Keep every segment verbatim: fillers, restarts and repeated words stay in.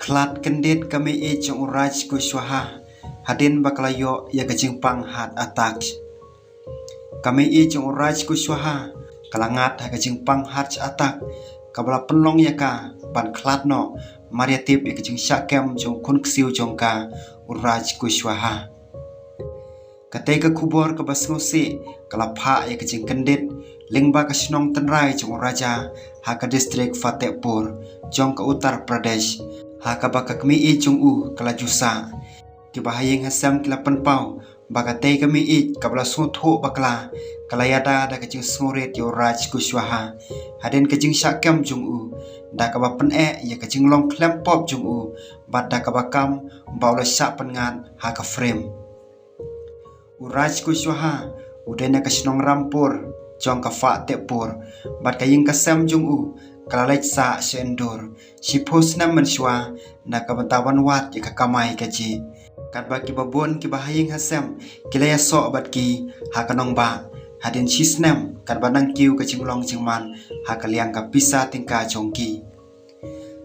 Khlad kyndit ka mei-ïeit jong u Raj Kushwaha hadien ba ka la ïoh ïa ka jingpang heart attack. Ka mei-ïeit jong u Raj Kushwaha ka la ngat ha ka jingpang heart attack, kaba la pynlong ïa ka ban khlad noh, mar ïa tip ïa ka jingshah kem jong u khun ksiew jong ka, u Raj Kushwaha. Katei ka khubor kaba sngewsih ka la phah ïa ka jingkyndit lyngba ka shnong tynrai jong u Raja ha ka district Fatehpur jong ka Uttar Pradesh, ha kaba ka kmie jong u ka la ju sah. Kiba ha ïing ha sem ki la pynpaw ba katei ka mei-ïeit kaba la sngewthuh bakla ka la ïada da ka jingsngewrit ïa u Raj Kushwaha hadien ka jingshah kem jong u, da kaba pyneh ïa ka jinglong khlem pop jong u bad da kaba kam ba u la shah pynngat ha ka frame. U Raj Kushwaha u dei na ka shnong Rampur jong ka Fatehpur, bad ka ïing ka sem jong u ka la leit sah sha Indore shiphew snem mynshuwa na ka bynta ban wad ïa ka kamai kajih. Katba kiba bun kiba ha ïing ha sem ki la ïasoh bad ki ha ka nongbah hadien shisnem, katba nang kiew ka jinglong jingman ha ka liang ka pisa tyngka jong ki.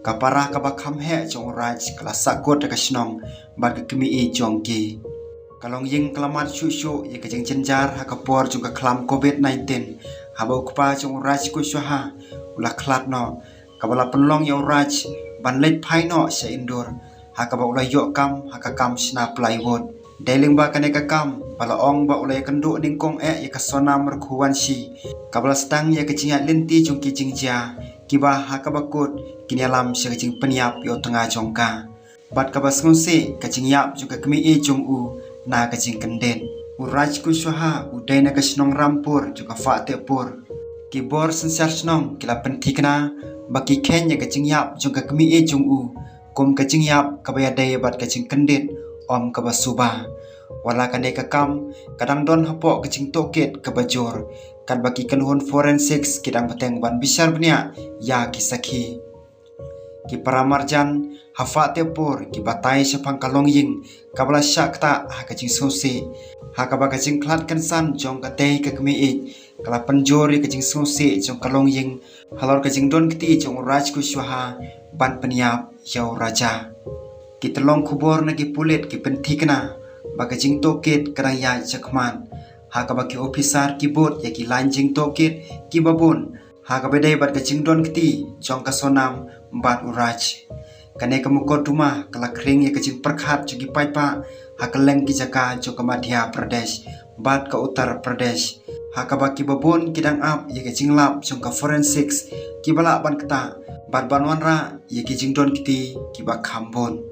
Ka para kaba kham heh jong u Raj ka la sahkut da ka shnong bad ka kmie jong ki. Ka longïing ka la mad shuh shuh ïa ka jingjynjar ha ka por jong ka khlam covid nineteen, haba u kpa jong u Raj Kushwaha u la khlad noh, kaba la pynlong ïa u Raj ban leit phai noh sha Indore, ha kaba u la ïoh kam ha ka kam shna plywood. Dei lyngba kane ka kam ba la ong ba u la ïakynduh nyngkong eh ïa ka Sonam Raghuvanshi, kaba la sdang ïa ka jingïaid lynti jong ki jingjia, kiba ha kaba kut kin ïalam sha ka jingpynïap ïa u tnga jong ka. Bad kaba sngewsih, ka jingïap jong ka kmie jong u na ka jingkyndit. U Raj Kushwaha u dei na ka shnong Rampur jong ka Fatehpur. Ki bor synshar shnong ki la pynthikna ba ki kheiñ ïa ka jingïap jong ka kmie jong u kum ka jingïap kaba ïadei bad ka jingkyndit, ym kaba suba. Wat la kane ka kam ka dang don hapoh ka jingtohkit kaba jur, katba ki kynhun forensics ki dang bteng ban bishar bniah ïa ki sakhi. Ki para marjan ha Fatehpur ki batai shaphang ka longïing kaba la shah ktah ha ka jingsngewsih, ha kaba ka jingkhlad kynsan jong katei ka kmie-ïeit ka la pynjur ïa ka jingsngewsih jong ka longïing halor ka jingdon kti jong u Raj Kushwaha ban pynïap ïa u Raja. Ki tyllong khubor na ki pulit ki pynthikna ba ka jingtohkit ka dang ïaid shakhmat, ha kaba ki ophisar ki bud ïa ki lain jingtohkit kiba bun, ha kaba dei bad ka jingdon kti jong ka Sonam bad u Raj. Kane ka mukotduma ka la khring ïa ka jingpyrkhat jong ki paidbah ha kylleng ki jaka jong ka Madhya Pradesh bad ka Uttar Pradesh, ha kaba kiba bun ki dang ap ïa ka jinglap jong ka forensics kiba lah ban ktah bad ban wanrah ïa ki jingdon kti kiba kham bun.